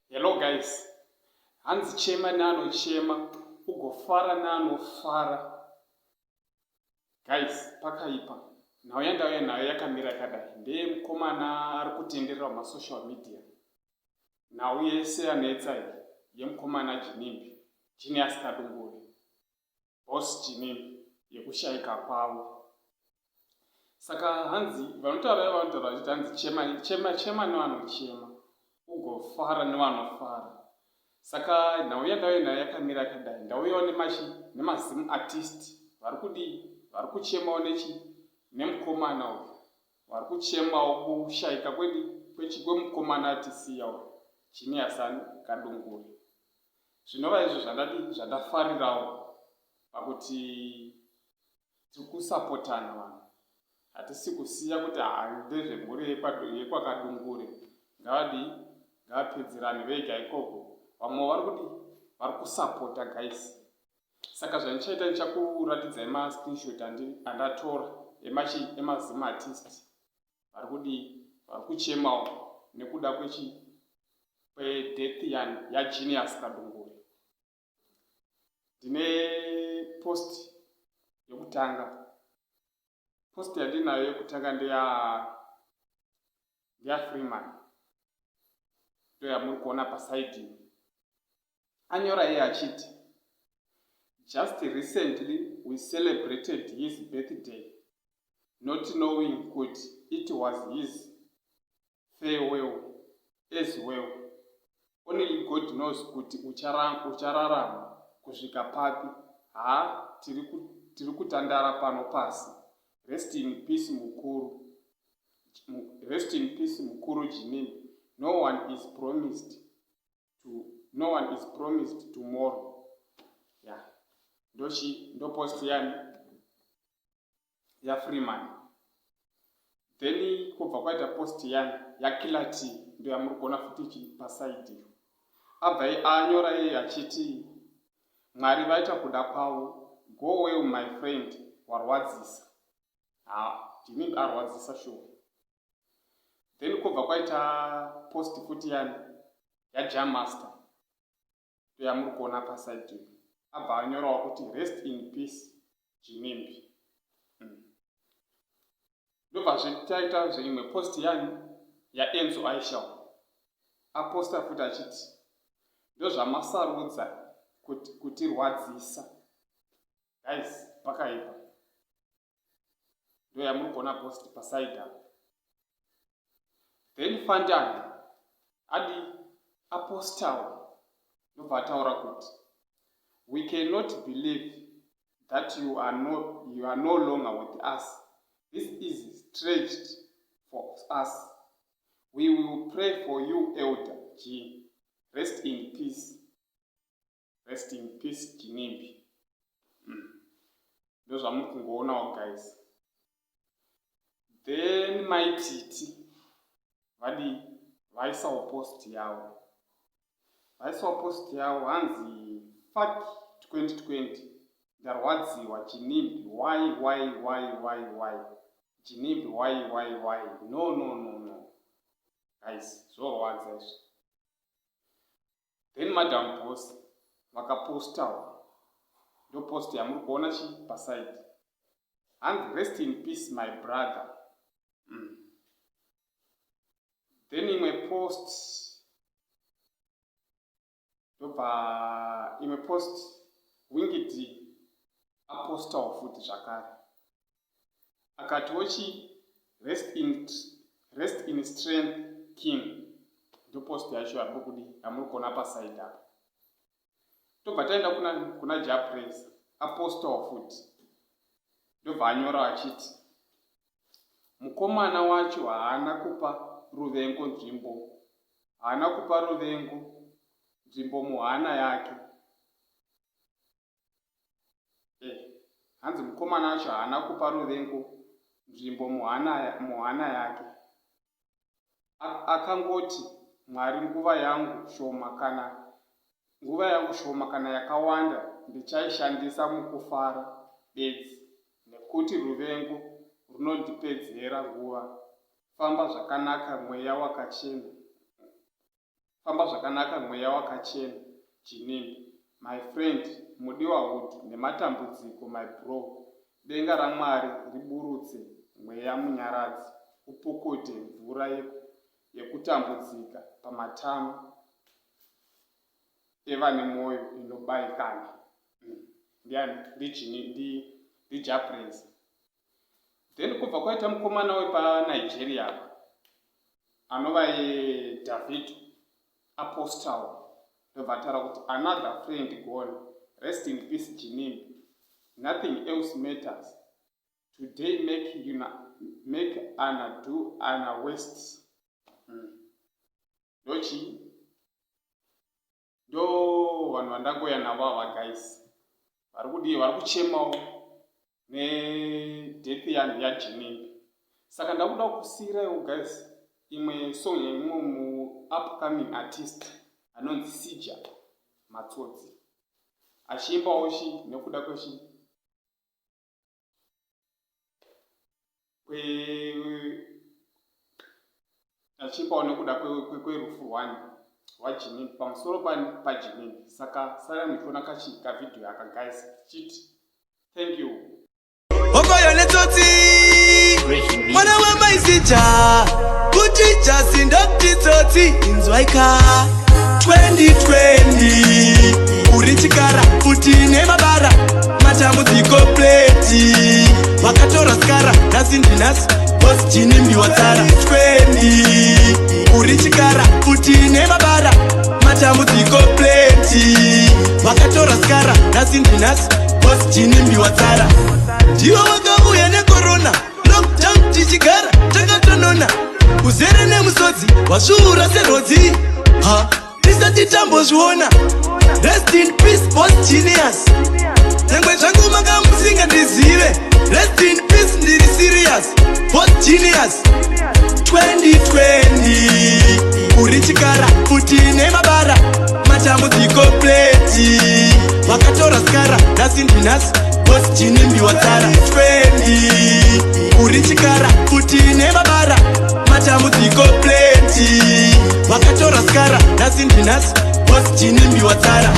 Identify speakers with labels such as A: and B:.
A: Hello guys, hanzi chema neanochema ugofara neanofara. Guys, pakaipa. Nhau yandauya nayo yakamira yakadai. Ndeye mukomana ari kutenderera mumasocial media. Nhau yese yanetsa iyi yemukomana Ginimbi, Genius Kadungure. Boss Ginimbi yekushaika kwavo. Saka hanzi vanotaura vanotaura vachiti hanzi chema chema chema nevanochema ugofara nevanofara. Saka nhau yandauya nayo yakamira yakadai. Ndauyawo nemachi nemaZim artist vari kudii vari kuchemawo nechi nemukomana uyu vari kuchemawo kushaika kwedi kwechi kwemukomana atisiya uyu Genius Kadungure. Zvinova izvo zvandadii zvandafarirawo pakuti tiri kusapotana vanhu hatisi kusiya kuti haa ndezvemhuri yekwakadungure ngavadii ngavapedzerane vega ikoko vamwe vari kudii vari kusapota guys saka zvandichaita ndichakuratidzai mascreenshot andatora emachi emazim artist vari kudii vari kuchemawo nekuda kwechi kwedeath yagenius kadungure ndine post yekutanga post yandinayo yekutanga ndeya ndeyafreeman ndo yamuri kuona pasaidi anyora iye achiti just recently we celebrated his birthday not knowing kuti it was his farewell as well only god knows kuti uchararama kusvika papi haa tiri kutandara pano pasi rest in peace mukuru rest in peace mukuru Ginimbi no one is promised to no one is promised tomorrow yeah ndochi ndopost yani yafreeman then kubva kwaita post yani yakiller t ndo yamuri kuona futi ichi pasaidi iyo abva anyora iye achiti mwari vaita kuda kwavo go well my friend warwadzisa ha Ginimbi arwadzisa sure then kubva kwaita post futi yani yajamaster ndo yamuri kuona pasaidi iyo abva anyorawo kuti rest in peace Ginimbi. Ndobva zvetaita zveimwe post yani yaenzo Ishall aposta futi achiti ndozvamasarudza kutirwadzisa guys pakaipa ndo yamuri kuona post pasaidi apo then fantan adi apostawo ndobva ataura kuti we cannot believe that you are no longer with us. This is stretched for us. We will pray for you, Elder G. Rest in peace. Rest in peace, Ginimbi. Ndozvamuri kungoonawo guys. Then maititi vadi vaisawo post yavo vaisawo post yavo hanzi fuck 2020 ndarwadziwa Ginimbi why why why why why Ginimbi why why why no no no no guys zvorwadza izvi then Madam Boss vakapostawo ndo post yamuri kuona chi pasaidi hanzi rest in peace my brother. Then imwe post ndobva imwe post Winky D apostawo futi zvakare akatiwo chi rest in strength king ndo post yacho yamuri kudi yamuri kuona pasaidi apa tobva taenda kuna Jah Prayzah apostawo futi ndobva anyora achiti mukomana wacho haana kupa ruvengo nzvimbo haana kupa ruvengo nzvimbo muhana yake eh, hanzi mukomana wacho haana kupa ruvengo nzvimbo muhana yake akangoti mwari nguva yangu shoma kana nguva yangu shoma kana yakawanda ndichaishandisa mukufara bedzi nekuti ruvengo runondipedzera nguva. Famba zvakanaka mweya wakachena. Famba zvakanaka mweya wakachena Ginimbi my friend mudiwa hood nematambudziko my bro denga raMwari riburutse mweya munyaradzi upukute mvura yekutambudzika pamatama evane mwoyo inobaikana. Ndiani? NdiJah Prayzah. Then kubva kwaita mukomana wepaNigeria apa anova Davido Apostle ndobva ataura kuti another friend gone rest in peace Ginimbi nothing else matters today make you make ana do ana waste ndochii Ndo vanhu vandangouya navo ava guys vari kudii vari kuchemawo nedeath yaJinimbi saka ndakuda kusiiraiwo guys imwe song yeimwe muupcoming artist anonzi Sija Matsotsi achiimbawo chi nekuda kwechi achiimbawo nekuda kwerufu rwani rwaJinimbi pamusoro paJinimbi saka sarai muchiona kachi kavhidhiyo aka guys tichiti thank you.
B: Hokoyo netsotsi mwana wamaisija kuti jasi ndoti tsotsi inzwaika 2020 uri chikara futi nemabara matambudziko pleti wakatora skara nhasi ndinhasi boss Ginimbi watsara 20 uri chikara futi nemabara matambudziko pleti wakatora skara nhasi ndinhasi boss Ginimbi watsara ndiwo wakauya nekorona lockdown tichigara takatonona uzere nemusodzi wasvuura serwodzi ha tisati tambozviona rest in peace boss genius nyangwe zvangu manga musingandizive rest in peace ndiri serious boss genius 2020 uri chikara futi nemabara matambudziko pleti wakatora skara nhasi ndinhasi boss Ginimbi watsara 20 uri chikara futi nemabara matambudziko pleti wakatora skara nhasi ndinhasi boss Ginimbi watsara.